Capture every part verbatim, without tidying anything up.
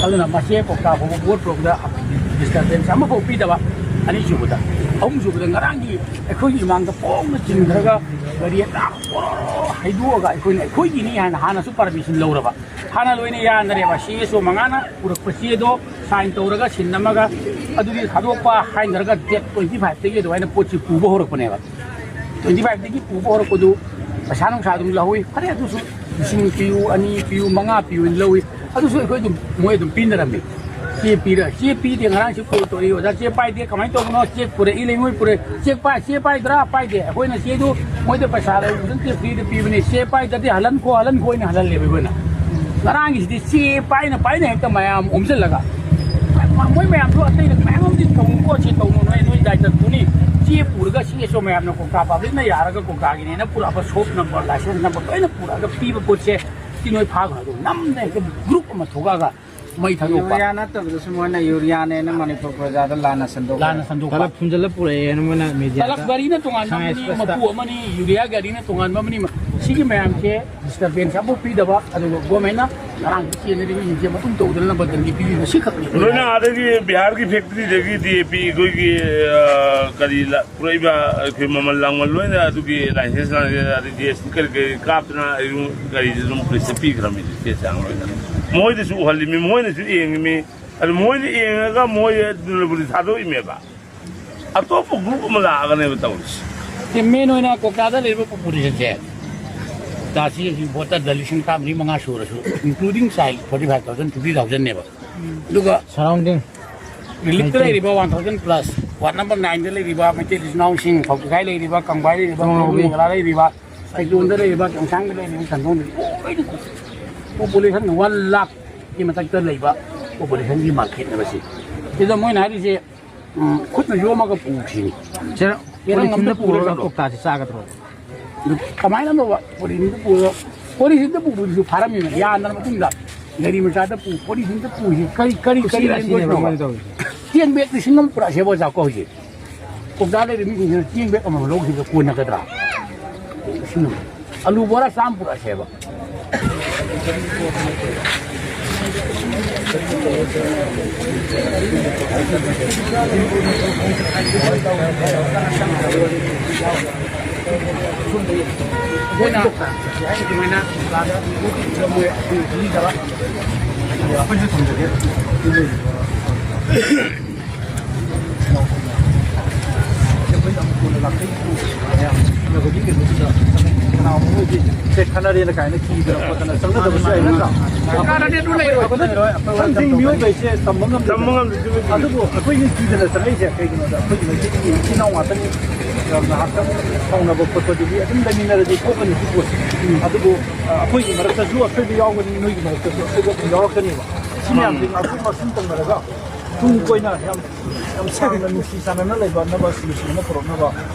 ꯑꯗꯨꯅ ꯃꯁꯤ ꯀꯣꯛꯇꯥ ꯐꯥꯎꯕ ꯕꯣꯠ ꯄ꯭ꯔꯣꯕꯗ ꯗꯤꯁꯇꯔꯕꯦꯟꯁ ꯑꯃꯐꯥꯎ ꯄꯤꯗꯕ, ꯑꯅꯤꯁꯨꯕꯗ, ꯑꯍꯨꯝꯁꯨꯕꯗ ꯉꯔꯥꯡꯒꯤ ꯑꯩꯈꯣꯏꯒꯤ ꯏꯃꯥꯡꯗ ꯄꯣꯡꯅ ꯆꯤꯟꯈ꯭ꯔꯒ ꯒꯥꯔꯤ ꯑꯇꯥ ꯍꯩꯗꯣꯛꯑꯒ ꯑꯩꯈꯣꯏꯅ ꯑꯩꯈꯣꯏꯒꯤꯅꯤ ꯍꯥꯏꯅ ꯍꯥꯟꯅꯁꯨ ꯄꯥꯔꯃꯤꯁꯟ ꯂꯧꯔꯕ, ꯍꯥꯟꯅ ꯂꯣꯏꯅ ꯌꯥꯅꯔꯦꯕ꯫ ꯁꯤ ꯑꯦꯁ ꯑꯣ ꯃꯉꯥꯅ ꯄꯨꯔꯛꯄ ꯆꯦꯗꯣ ꯁꯥꯏꯟ ꯇꯧꯔꯒ ꯁꯤꯟ ꯑꯃꯒ ꯑꯗꯨꯗꯤ ꯊꯥꯗꯣꯛꯄ ꯍꯥꯏꯅꯔꯒ ꯗꯦꯠ ꯇ꯭ꯋꯦꯟꯇꯤ ꯐꯥꯏꯚꯇꯒꯤ ꯑꯗꯨꯃꯥꯏꯅ ꯄꯣꯠꯁꯤ ꯄꯨꯕ ꯍꯧꯔꯛꯄꯅꯦꯕ꯫ ꯇ꯭ꯋꯦꯟꯇꯤ ꯐꯥꯏꯚꯇꯒꯤ ꯄꯨꯕ ꯍꯧꯔꯛꯄꯗꯨ ꯄꯩꯁꯥ ꯅꯨꯡꯁꯥ ꯑꯗꯨꯝ ꯂꯧꯍꯧꯏ꯫ ꯐꯔꯦ, ꯑꯗꯨꯁꯨ ꯂꯤꯁꯤꯡ ꯄꯤꯌꯨ, ꯑꯅꯤ ꯄꯤꯌꯨ, ꯃꯉꯥ ꯄꯤꯌꯨ ꯍꯥꯏꯅ ꯂꯧꯏ꯫ ꯑꯗꯨꯁꯨ ꯑꯩꯈꯣꯏ ꯑꯗꯨꯝ, ꯃꯣꯏ ꯑꯗꯨꯝ ꯄꯤꯅꯔꯝꯃꯤ꯫ ꯆꯦ ꯄꯤꯔ-, ꯆꯦ ꯄꯤꯗꯦ꯫ ꯉꯔꯥꯡꯁꯨ ꯀꯣꯜ ꯇꯧꯔꯛꯏ, "ꯑꯣꯖꯥ, ꯆꯦ ꯄꯥꯏꯗꯦ, ꯀꯃꯥꯏꯅ ꯇꯧꯕꯅꯣ? ꯆꯦꯛ ꯄꯨꯔꯛꯏ, ꯂꯩꯉꯣꯏ ꯄꯨꯔꯛꯏ, ꯆꯦꯛ ꯄꯥꯏ-, ꯆꯦ ꯄꯥꯏꯗ꯭ꯔꯥ?" ꯄꯥꯏꯗꯦ꯫ ꯑꯩꯈꯣꯏꯅ ꯆꯦꯗꯨ ꯃꯣꯏꯗ ꯄꯩꯁꯥ ꯂꯧꯕꯁꯨ ꯅꯠꯇꯦ, ꯐ꯭ꯔꯤꯗ ꯄꯤꯕꯅꯤ꯫ ꯆꯦ ꯄꯥꯏꯗ꯭ꯔꯗꯤ ꯍꯜꯍꯟꯈꯣ, ꯍꯜꯍꯟꯈꯣ ꯍꯥꯏꯅ ꯍꯜꯍꯜꯂꯦꯕ ꯑꯩꯈꯣꯏꯅ꯫ ꯉꯔꯥꯡꯒꯤꯁꯤꯗꯤ ꯆꯦ ꯄꯥꯏꯅ ꯄꯥꯏꯅ ꯍꯦꯛꯇ ꯃꯌꯥꯝ ꯑꯣꯝꯁꯤꯜꯂꯒ, ꯃꯣꯏ ꯃꯌꯥꯝꯗꯣ ꯑꯇꯩꯅ ꯃꯌꯥꯝ ꯑꯃꯗꯤ ꯇꯧꯅꯨꯀꯣ, ꯁꯤ ꯇꯧꯅꯨ, ꯅꯣꯏ, ꯅꯣꯏ ꯗꯥꯏꯇ ꯄꯨꯅꯤ꯫ ꯆꯦ ꯄꯨꯔꯒ ꯁꯤ ꯑꯦꯁ ꯑꯣ ꯃꯌꯥꯝꯅ ꯀꯣꯛꯇꯥ ꯄꯕ꯭ꯂꯤꯛꯅ ꯌꯥꯔꯒ ꯀꯣꯛꯇꯥꯒꯤꯅꯦꯅ ꯄꯨꯔꯛꯑꯕ ꯁꯣꯞ ꯅꯝꯕꯔ, ꯂꯥꯏꯁꯦꯟꯁ ꯅꯝꯕꯔ ꯂꯣꯏꯅ ꯄꯨꯔꯛꯑꯒ ꯄꯤꯕ ꯄꯣꯠꯁꯦ ꯁꯤ ꯅꯣꯏ ꯐꯥꯈ꯭ꯔꯣ꯫ ꯑꯗꯨ ꯅꯝꯅ ꯍꯦꯛꯇ ꯒ꯭ꯔꯨꯞ ꯑꯃ ꯊꯣꯛꯂꯛꯑꯒ ꯃꯩ ꯊꯥꯗꯣꯛꯄ꯫ ꯌꯨꯔꯤꯌꯥ ꯅꯠꯇꯕꯗꯁꯨ ꯃꯣꯏꯅ ꯌꯨꯔꯤꯌꯥꯅꯦꯅ ꯃꯅꯤꯄꯨꯔ ꯄ꯭ꯔꯖꯥꯗ ꯂꯥꯟꯅ ꯁꯟꯗꯣꯛꯄ꯫ ꯂꯥꯟꯅ ꯁꯟꯗꯣꯛꯄ꯫ ꯇꯂꯞ ꯐꯨꯟꯖꯜꯂ ꯄꯨꯔꯛꯑꯦꯅ ꯃꯣꯏꯅ ꯃꯦꯗꯤꯌꯥꯗ꯫ ꯇꯂꯞ ꯒꯥꯔꯤꯅ ꯇꯣꯉꯥꯟꯕ ꯁꯉꯥꯏ ꯑꯃꯅꯤ, ꯑꯦꯛꯁꯄ꯭ꯔꯦꯁꯇ꯫ ꯃꯄꯨ ꯑꯃꯅꯤ, ꯌꯨꯔꯤꯌꯥ ꯒꯥꯔꯤꯅ ꯇꯣꯉꯥꯟꯕ ꯑꯃꯅꯤ꯫ ꯁꯤꯒꯤ ꯃꯌꯥꯝꯁꯦ ꯗꯤꯁꯇꯔꯕꯦꯟꯁ ꯑꯃꯐꯥꯎ ꯄꯤꯗꯕ, ꯑꯗꯨꯒ ꯒꯣꯔꯃꯦꯟꯅ ꯉꯔꯥꯡ ꯆꯦꯟꯅꯔꯤꯕꯁꯤꯡꯁꯦ ꯃꯇꯨꯡ ꯇꯧꯗꯅꯕ ꯗꯟꯗꯤ ꯄꯤꯕꯤꯕ ꯁꯤ ꯈꯛꯅꯤ꯫ ꯂꯣꯏꯅ ꯑꯥꯗꯒꯤ ꯕꯤꯍꯥꯔꯒꯤ ꯐꯦꯛꯇꯔꯤꯗꯒꯤ ꯗꯤ ꯑꯦ ꯄꯤ ꯑꯩꯈꯣꯏꯒꯤ, ꯑ, ꯀꯔꯤ ꯂ-, ꯄꯨꯔꯛꯏꯕ ꯑꯩꯈꯣꯏ ꯃꯃꯜ ꯂꯥꯡꯃꯜ ꯂꯣꯏꯅ ꯑꯗꯨꯒꯤ ꯂꯥꯏꯁꯦꯟꯁ ꯂꯥꯡꯁꯦꯟꯁ ꯑꯗꯩ ꯖꯤ ꯑꯦꯁ ꯇꯤ ꯀꯔꯤ ꯀꯔꯤ ꯀꯥꯞꯇꯅ ꯑꯩ ꯒꯥꯔꯤꯁꯦ ꯑꯗꯨꯝ ꯄꯨꯂꯤꯁꯇ ꯄꯤꯈ꯭ꯔꯕꯅꯤ ꯆꯦ ꯆꯥꯡ ꯂꯣꯏꯅ꯫ ꯃꯣꯏꯗꯁꯨ ꯎꯍꯜꯂꯤꯃꯤ, ꯃꯣꯏꯅꯁꯨ ꯌꯦꯡꯉꯤꯃꯤ꯫ ꯑꯗꯨ ꯃꯣꯏꯅ ꯌꯦꯡꯉꯒ ꯃꯣꯏ ꯑꯗꯨꯅꯕꯨꯗꯤ ꯊꯥꯗꯣꯛꯏꯃꯦꯕ꯫ ꯑꯇꯣꯞꯄ ꯒ꯭ꯔꯨꯞ ꯑꯃ ꯂꯥꯛꯑꯒꯅꯦꯕ ꯇꯧꯔꯤꯁꯦ꯫ ꯁꯤ ꯃꯦꯟ ꯑꯣꯏꯅ ꯀꯣꯛꯇꯥꯗ ꯂꯩꯔꯤꯕ ꯄꯣꯄꯨꯂꯦꯁꯟꯁꯦ ꯀꯣꯛꯇꯥꯁꯤ ꯍꯧꯖꯤꯛ ꯚꯣꯇꯔꯗ ꯂꯤꯁꯤꯡ ꯇꯔꯥꯃꯔꯤ ꯃꯉꯥ ꯁꯨꯔꯁꯨ, including child forty five thousand, fifty thousand ꯅꯦꯕ꯫ ꯑꯗꯨꯒ ꯁꯔꯥꯎꯟꯗꯤꯡ ꯔꯤꯂꯤꯐꯇ ꯂꯩꯇꯦ꯫ ꯂꯩꯔꯤꯕ one thousand plus, ward number ꯅꯥꯏꯟꯗ ꯂꯩꯔꯤꯕ ꯃꯩꯇꯩ ꯏꯆꯤꯜ ꯏꯅꯥꯎꯁꯤꯡ, ꯐꯧꯇꯤꯈꯥꯏ ꯂꯩꯔꯤꯕ, ꯀꯪꯕꯥꯏ ꯂꯩꯔꯤꯕ, ꯀꯣꯡꯂꯥꯎꯕꯤ꯫ ꯀꯪꯂꯥ ꯂꯩꯔꯤꯕ, ꯁꯩꯗꯣꯟꯗ ꯂꯩꯔꯤꯕ, ꯀꯦꯡꯁꯥꯡꯗ ꯂꯩꯔꯤꯕ, ꯁꯟꯗꯣꯡꯗ ꯂꯩꯔꯤꯕ, ꯂꯣꯏꯅ ꯄꯣꯄꯨꯂꯦꯁꯟ ꯋꯥꯟ ꯂꯥꯈꯀꯤ ꯃꯊꯛꯇ ꯂꯩꯕ ꯄꯣꯄꯨꯂꯦꯁꯟꯒꯤ ꯃꯥꯔꯀꯦꯠꯅꯦꯕ ꯁꯤ꯫ ꯁꯤꯗ ꯃꯣꯏꯅ ꯍꯥꯏꯔꯤꯁꯦ, ꯎꯝ, ꯈꯨꯠꯅ ꯌꯣꯝꯃꯒ ꯄꯨꯁꯤꯅꯤ꯫ ꯁꯤꯗ ꯆꯦꯔꯪ ꯑꯝꯇ ꯄꯣꯂꯤꯊꯤꯟꯗ ꯄꯨꯔꯒ ꯄꯨꯔꯒ ꯆꯠꯂꯣ꯫ ꯀꯧꯇꯥꯁꯤ ꯆꯥꯒꯗ꯭ꯔꯣ? ꯑꯗꯨ ꯀꯃꯥꯏꯅ ꯇꯧꯕ? ꯄꯣꯂꯤꯊꯤꯟꯗ ꯄꯨꯔꯒ, ꯄꯣꯂꯤꯊꯤꯟꯗ ꯄꯨꯕꯗꯨꯁꯨ ꯐꯥꯔꯝꯃꯤꯅ ꯌꯥꯗ꯭ꯔ ꯃꯇꯨꯡꯗ ꯒꯥꯔꯤ ꯃꯆꯥꯗ ꯄꯨ, ꯄꯣꯂꯤꯊꯤꯟꯗ ꯄꯨꯁꯤ ꯀꯔꯤ, ꯀꯔꯤ, ꯀꯔꯤ ꯎꯆꯤ ꯂꯦꯟꯕ ꯑꯁꯤꯅꯦꯕ ꯑꯣꯏꯕ꯭ꯔꯣ? ꯃꯣꯏꯅ ꯇꯧꯔꯤꯁꯦ꯫ ꯆꯦꯡ ꯕꯦꯒ ꯂꯤꯁꯤꯡ ꯑꯃ ꯄꯨꯔꯛꯑꯁꯦꯕ ꯑꯣꯖꯥꯀꯣ ꯍꯧꯖꯤꯛ꯫ ꯀꯧꯇꯥ ꯂꯩꯔꯤꯕ ꯃꯤꯁꯤꯡꯁꯤꯅ ꯆꯦꯡ ꯕꯦꯒ ꯑꯃꯃꯝ ꯂꯧꯈꯤꯕꯗ ꯀꯣꯟꯅꯒꯗ꯭ꯔꯥ? ꯂꯤꯁꯤꯡ ꯑꯃ꯫ ꯑꯂꯨ ꯕꯣꯔꯥ ꯆꯥꯝꯃ ꯄꯨꯔꯛꯑꯁꯦꯕ꯫ ꯑꯩꯈꯣꯏꯅ ꯑꯗꯨꯃꯥꯏꯅ ꯃꯣꯏ ꯑꯩꯈꯣꯏꯁꯨ ꯊꯝꯖꯒꯦ꯫ ꯑꯩꯈꯣꯏ ꯌꯥꯝ ꯊꯨꯅ ꯂꯥꯛꯄꯒꯤ ꯃꯌꯥꯝ ꯎꯅꯕꯒꯤ ꯀꯩꯅꯣꯁꯤꯗ ꯀꯅꯥꯒꯨꯝꯕ ꯑꯣꯏꯗꯤ ꯁꯦ ꯈꯟꯅꯔꯦꯅ ꯀꯥꯏꯅ ꯀꯤꯗꯅ ꯈꯣꯠꯇꯅ ꯆꯪꯅꯗꯕꯁꯨ ꯌꯥꯏ, ꯅꯠꯇ꯭ꯔꯥ? ꯁꯔꯀꯥꯔꯅꯗꯤ ꯑꯗꯨ ꯂꯩꯔꯣꯏ꯫ ꯑꯩꯈꯣꯏꯅ ꯂꯩꯔꯣꯏ꯫ ꯑꯩꯈꯣꯏ ꯁꯝꯊꯤꯡ ꯃꯤꯑꯣꯏꯕ ꯍꯥꯏꯁꯦ ꯇꯝꯕ ꯉꯝꯗꯦ꯫ ꯇꯝꯕ ꯉꯝꯗꯦ, ꯆꯨꯝꯃꯤ, ꯆꯨꯝꯃꯤ꯫ ꯑꯗꯨꯕꯨ ꯑꯩꯈꯣꯏꯒꯤ ꯀꯤꯗꯅ ꯆꯪꯉꯛꯏꯁꯦ ꯀꯩꯒꯤꯅꯣꯗ ꯑꯩꯈꯣꯏꯒꯤ ꯃꯩꯇꯩꯒꯤ ꯏꯆꯤꯜ ꯏꯅꯥꯎ ꯉꯥꯛꯇꯅꯤ꯫ ꯉꯥꯏꯍꯥꯛꯇꯪ ꯁꯥꯎꯅꯕ ꯈꯣꯠꯄꯗꯨꯗꯤ ꯑꯗꯨꯝ ꯂꯩꯃꯤꯟꯅꯔꯗꯤ ꯊꯣꯛꯀꯅꯤ ꯁꯤ ꯄꯣꯠꯁꯦ꯫ ꯑꯗꯨꯕꯨ ꯑ, ꯑꯩꯈꯣꯏꯒꯤ ꯃꯔꯛꯇꯁꯨ ꯑꯁꯣꯏꯕ ꯌꯥꯎꯒꯅꯤ, ꯅꯣꯏꯒꯤ ꯃꯔꯛꯇꯁꯨ ꯑꯁꯣꯏꯕ ꯑꯗꯨꯝ ꯌꯥꯎꯔꯛꯀꯅꯦꯕ꯫ ꯁꯤ ꯃꯌꯥꯝꯁꯦ ꯉꯥꯛꯊꯣꯛ ꯉꯥꯛꯁꯤꯟ ꯇꯧꯅꯔꯒ ꯇꯨꯡ ꯀꯣꯏꯅ ꯌꯥꯝ, ꯌꯥꯝ ꯁꯥꯡꯅ ꯅꯨꯡꯁꯤ ꯆꯥꯟꯅꯅ ꯂꯩꯕ ꯅꯕ ꯁꯤꯟꯃꯤꯁꯤꯡ ꯑꯃ ꯄꯨꯔꯛꯅꯕ,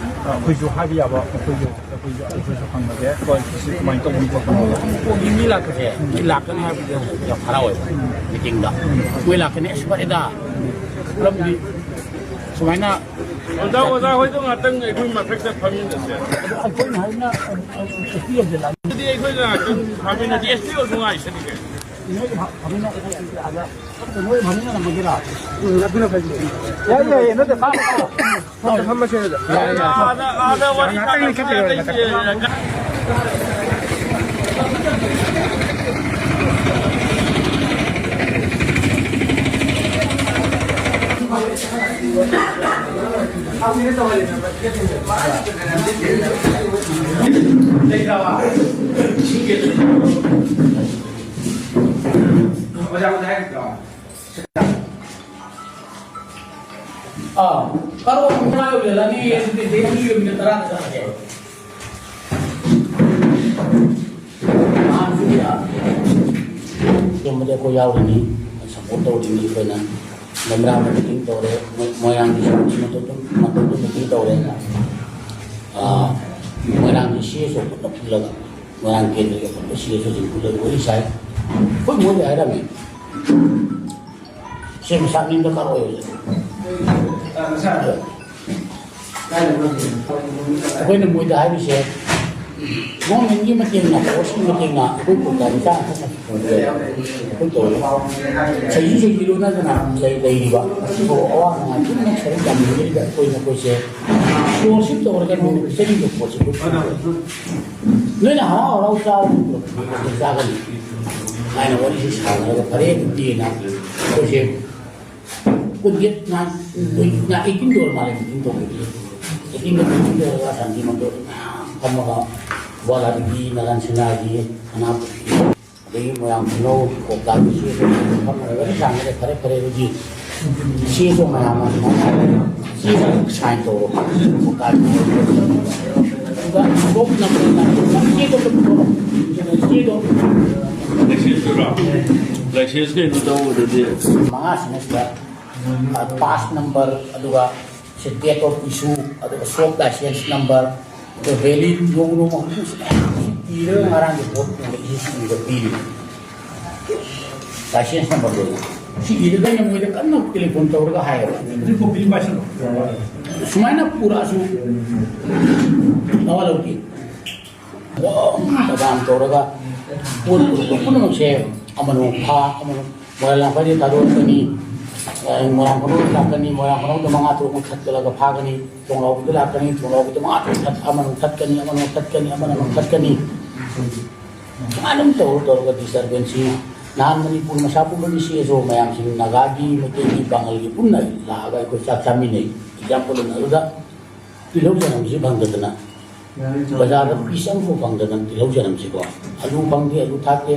ꯑ, ꯑꯩꯈꯣꯏꯁꯨ ꯍꯥꯏꯕ ꯌꯥꯕ ꯑꯩꯈꯣꯏꯁꯨ, ꯑꯩꯈꯣꯏꯁꯨ, ꯑꯩꯈꯣꯏꯁꯨ ꯍꯪꯅꯒꯦ꯫ ꯍꯣꯏ, ꯁꯤ ꯀꯃꯥꯏꯅ ꯇꯧꯕꯅꯣ ꯈꯣꯠꯄꯅꯣ꯫ ꯃꯤ ꯂꯥꯛꯄꯁꯦ, ꯃꯤ ꯂꯥꯛꯀꯅꯤ ꯍꯥꯏꯕꯗꯤ ꯌꯥꯝ ꯍꯔꯥꯎꯋꯦꯕ꯫ ꯃꯤꯇꯤꯡꯗ ꯃꯣꯏ ꯂꯥꯛꯀꯅꯤ, ꯑꯁ, ꯐꯔꯦꯗ꯫ ꯂꯝꯗꯤ ꯁꯨꯃꯥꯏꯅ ꯑꯣꯖꯥ, ꯑꯣꯖꯥ ꯍꯣꯏꯗꯣ ꯉꯥꯛꯇꯪ ꯑꯩꯈꯣꯏ ꯃꯊꯛꯇ ꯐꯝꯃꯤꯟꯅꯁꯦ꯫ ꯑꯗꯨꯗꯤ ꯑꯩꯈꯣꯏ ꯉꯥꯛꯇꯪ ꯐꯝꯃꯤꯟꯅꯁꯤ, ꯑꯦꯁ ꯗꯤ ꯑꯣꯁꯨ ꯉꯥꯏꯁꯤꯅꯤ ꯀꯩꯅꯣ꯫ ꯌꯥꯏ, ꯌꯥꯏ, ꯅꯠꯇꯦ, ꯐꯝꯃꯣ, ꯐꯝꯃꯣ꯫ ꯐꯝꯃꯁꯦ ꯑꯗꯨꯗ꯫ ꯌꯥꯏ, ꯌꯥꯏ꯫ ꯑꯥꯗ, ꯑꯥꯗ ꯋꯥꯔꯤ ꯉꯥꯛꯇꯪ ꯁꯥꯟꯅꯕ ꯂꯩꯈꯠꯄꯤꯔꯣ, ꯉꯥꯛꯇꯪ꯫ ꯉꯥꯛꯇꯪ꯫ ꯑꯥ, ꯀꯔꯣꯔ ꯍꯨꯝꯗ꯭ꯔꯥ ꯌꯧꯁꯤꯜꯂꯅꯤ, ꯑꯗꯨꯗꯤ ꯗꯦꯝ ꯌꯨ ꯃꯤꯅꯤꯠ ꯇꯔꯥꯗ ꯆꯠꯂꯒꯦ꯫ ꯁꯤꯒꯨꯝꯕꯗꯤ ꯑꯩꯈꯣꯏ ꯌꯥꯎꯔꯤꯅꯤ, ꯁꯞꯄꯣꯔꯠ ꯇꯧꯔꯤꯅꯤ ꯑꯩꯈꯣꯏꯅ꯫ ꯕꯟꯗ꯭ꯔꯥꯗ ꯃꯤꯇꯤꯡ ꯇꯧꯔꯦ, ꯃꯣꯏ-, ꯃꯣꯏꯔꯥꯡꯒꯤ ꯁꯤꯒꯨꯝꯕꯁꯤ ꯃꯇꯧ ꯑꯗꯨꯝ, ꯃꯇꯧ ꯑꯗꯨꯝ ꯃꯤꯇꯤꯡ ꯇꯧꯔꯦ꯫ ꯑꯥ, ꯃꯣꯏꯔꯥꯡꯒꯤ ꯁꯤ ꯑꯦꯁ ꯑꯣ ꯄꯨꯂꯞ ꯄꯨꯜꯂꯒ, ꯃꯣꯏꯔꯥꯡ ꯀꯦꯟꯗ꯭ꯔꯒꯤ ꯑꯄꯨꯟꯕ ꯁꯤ ꯑꯦꯁ ꯑꯣꯁꯤꯡ ꯄꯨꯜꯂꯒ ꯋꯥꯔꯤ ꯁꯥꯏ꯫ ꯑꯩꯈꯣꯏ ꯃꯣꯏꯗ ꯍꯥꯏꯔꯝꯃꯤ꯫ ꯁꯦꯝ ꯁꯥꯅꯤꯡꯗ ꯀꯔꯣꯏ ꯍꯧꯖꯤꯛ꯫ ꯑꯩꯈꯣꯏꯅ ꯃꯣꯏꯗ ꯍꯥꯏꯔꯤꯁꯦ, ꯒꯣꯔꯃꯦꯟꯒꯤ ꯃꯇꯦꯡꯅ, ꯐꯣꯔꯁꯀꯤ ꯃꯇꯦꯡꯅ ꯑꯩꯈꯣꯏ ꯄ꯭ꯔꯣꯒ꯭ꯔꯥꯝ ꯆꯥꯅ ꯊꯛꯅ ꯑꯩꯈꯣꯏ ꯇꯧꯔꯦ꯫ ꯁꯩꯁꯨ ꯁꯩꯁꯨ ꯂꯣꯟꯅꯗꯅ ꯂꯩ-, ꯂꯩꯔꯤꯕ ꯑꯁꯤꯕꯨ ꯑꯋꯥ ꯅꯨꯡꯉꯥꯏ ꯄꯨꯝꯅꯃꯛ ꯁꯔꯨꯛ ꯌꯥꯃꯤꯟꯅꯔꯤꯕ ꯑꯩꯈꯣꯏ ꯃꯈꯣꯏꯁꯦ ꯁꯣꯔꯁꯤꯞ ꯇꯧꯔꯒ ꯅꯣꯏꯅ ꯄꯤꯖꯔꯤꯕ ꯄꯣꯠꯁꯤ ꯑꯩꯈꯣꯏ ꯅꯣꯏꯅ ꯍꯔꯥꯎ ꯍꯔꯥꯎ ꯆꯥꯕ ꯉꯝꯗ꯭ꯔꯕꯗꯤ ꯆꯥꯒꯅꯤ ꯍꯥꯏꯅ ꯋꯥꯔꯤꯁꯤ ꯁꯥꯟꯅꯔꯒ ꯐꯔꯦ ꯑꯗꯨꯗꯤꯅ ꯑꯩꯈꯣꯏꯁꯦ ꯀꯨꯟ ꯌꯦꯠ ꯅꯥꯏꯟ, ꯅꯥꯏꯟ, ꯑꯩꯠꯇꯤꯟ ꯗꯣꯂꯔ ꯃꯥꯜꯂꯦ, ꯑꯩꯠꯇꯤꯟ ꯗꯣꯂꯔ꯫ ꯑꯩꯠꯇꯤꯟꯒ ꯇ꯭ꯋꯦꯟꯇꯤ ꯗꯣꯂꯔꯒ ꯁꯟꯊꯤ ꯃꯟꯗꯣ ꯃꯌꯥꯝ ꯐꯝꯃꯒ ꯒ꯭ꯋꯥꯂꯥꯗꯒꯤ, ꯅꯥꯒꯥꯟ ꯁꯤꯡꯅꯥꯒꯤ, ꯁꯅꯥꯄꯇꯤ, ꯑꯗꯒꯤ ꯃꯣꯏꯔꯥꯡ ꯈꯨꯅꯧ, ꯀꯣꯛꯇꯥꯗꯒꯤ ꯐꯝꯃꯒ ꯋꯥꯔꯤ ꯁꯥꯟꯅꯔꯦ꯫ ꯐꯔꯦ, ꯐꯔꯦ, ꯑꯗꯨꯗꯤ ꯁꯤꯁꯨ ꯃꯌꯥꯝ ꯑꯗꯨꯃꯥꯏꯅ ꯆꯦ ꯑꯃ ꯁꯥꯏꯟ ꯇꯧꯔꯣ꯫ ꯀꯣꯛꯇꯥꯗꯒꯤ꯫ ꯑꯗꯨꯒ ꯁꯣꯞ ꯅꯝꯕꯔ ꯅꯥꯏꯟ, ꯆꯦꯗꯣ ꯑꯗꯨꯝ ꯄꯨꯊꯣꯔꯛꯑꯣ꯫ ꯆꯦꯗꯣ꯫ ꯂꯥꯏꯁꯦꯟꯁꯇꯨꯔꯣ? ꯂꯥꯏꯁꯦꯟꯁ ꯀꯩꯅꯣ ꯇꯧꯕꯗꯗꯤ꯫ ꯃꯉꯥꯁꯤꯅ ꯁꯤꯗ, ꯑ, ꯄꯥꯁ ꯅꯝꯕꯔ, ꯑꯗꯨꯒ ꯁꯤ date of issue, ꯑꯗꯨꯒ ꯁꯣꯞ ꯂꯥꯏꯁꯦꯟꯁ ꯅꯝꯕꯔ, ꯑꯗꯨꯒ ꯚꯦꯂꯤꯠ ꯅꯣꯡ ꯅꯣꯡꯃ ꯍꯧꯖꯤꯛ ꯁꯤ ꯃꯌꯥꯝꯁꯤ ꯏꯔꯒ ꯉꯔꯥꯡꯒꯤ ꯄꯣꯠ ꯄꯨꯔꯛꯏꯁꯤ ꯁꯤ ꯏꯔꯒ ꯄꯤꯔꯤꯕ꯫ ꯂꯥꯏꯁꯦꯟꯁ ꯅꯝꯕꯔ ꯂꯣꯏꯅ꯫ ꯁꯤ ꯏꯔꯒ ꯑꯩꯅ ꯃꯣꯏꯗ ꯀꯟꯅ ꯇꯦꯂꯤꯐꯣꯟ ꯇꯧꯔꯒ ꯍꯥꯏꯌꯦꯕ꯫ ꯑꯗꯨ ꯀꯣꯄꯤ ꯄꯥꯏꯁꯜꯂꯣ꯫ ꯁꯨꯃꯥꯏꯅ ꯄꯨꯔꯛꯑꯁꯨ ꯃꯋꯥ ꯂꯧꯗꯦ꯫ ꯑꯗꯨꯝ ꯕꯗꯥꯝ ꯇꯧꯔꯒ ꯄꯣꯠ ꯄꯨꯔꯛꯄ ꯄꯨꯝꯅꯃꯛꯁꯦ ꯑꯃꯅ ꯑꯃꯨꯛ ꯐꯥ, ꯑꯃꯅ ꯃꯣꯏꯔꯥꯡ ꯂꯥꯡꯐꯩꯗ ꯊꯥꯗꯣꯔꯛꯀꯅꯤ, ꯃꯣꯏꯔꯥꯡ ꯈꯨꯅꯧꯗ ꯂꯥꯛꯀꯅꯤ, ꯃꯣꯏꯔꯥꯡ ꯈꯨꯅꯧꯗ ꯃꯉꯥ ꯇꯔꯨꯛꯃꯨꯛ ꯊꯠꯀꯠꯂꯒ ꯐꯥꯒꯅꯤ, ꯊꯣꯡꯂꯥꯎꯕꯤꯗ ꯂꯥꯛꯀꯅꯤ, ꯊꯣꯡꯂꯥꯎꯕꯤꯗ ꯃꯉꯥ ꯇꯔꯨꯛ ꯊꯠ-, ꯑꯃꯅ ꯑꯃꯨꯛ ꯊꯠꯀꯅꯤ, ꯑꯃꯅ ꯑꯃꯨꯛ ꯊꯠꯀꯅꯤ, ꯑꯃꯅ ꯑꯃꯨꯛ ꯊꯠꯀꯅꯤ꯫ ꯁꯨꯃꯥꯏꯅ ꯑꯗꯨꯝ ꯇꯧꯔ ꯇꯧꯔꯒ disturbance ꯁꯤ ꯅꯍꯥꯟ ꯃꯅꯤꯄꯨꯔ ꯃꯁꯥ ꯄꯨꯝꯕꯒꯤ C S O ꯃꯌꯥꯝꯁꯤꯡ ꯅꯥꯒꯥꯒꯤ, ꯃꯩꯇꯩꯒꯤ, ꯄꯥꯉꯜꯒꯤ ꯄꯨꯟꯅ ꯂꯥꯛꯑꯒ ꯑꯩꯈꯣꯏ ꯆꯥꯛ ꯆꯥꯃꯤꯟꯅꯩ꯫ Example ꯑꯣꯏꯅ ꯑꯗꯨꯗ ꯇꯤꯜꯍꯧ ꯆꯅꯝꯁꯤ ꯐꯪꯗꯗꯅ ꯕꯖꯥꯔꯗ piece ꯑꯃꯐꯥꯎ ꯐꯪꯗꯗꯅ ꯇꯤꯜꯍꯧ ꯆꯅꯝꯁꯤꯀꯣ, ꯑꯂꯨ ꯐꯪꯗꯦ, ꯑꯂꯨ ꯊꯥꯛꯇꯦ,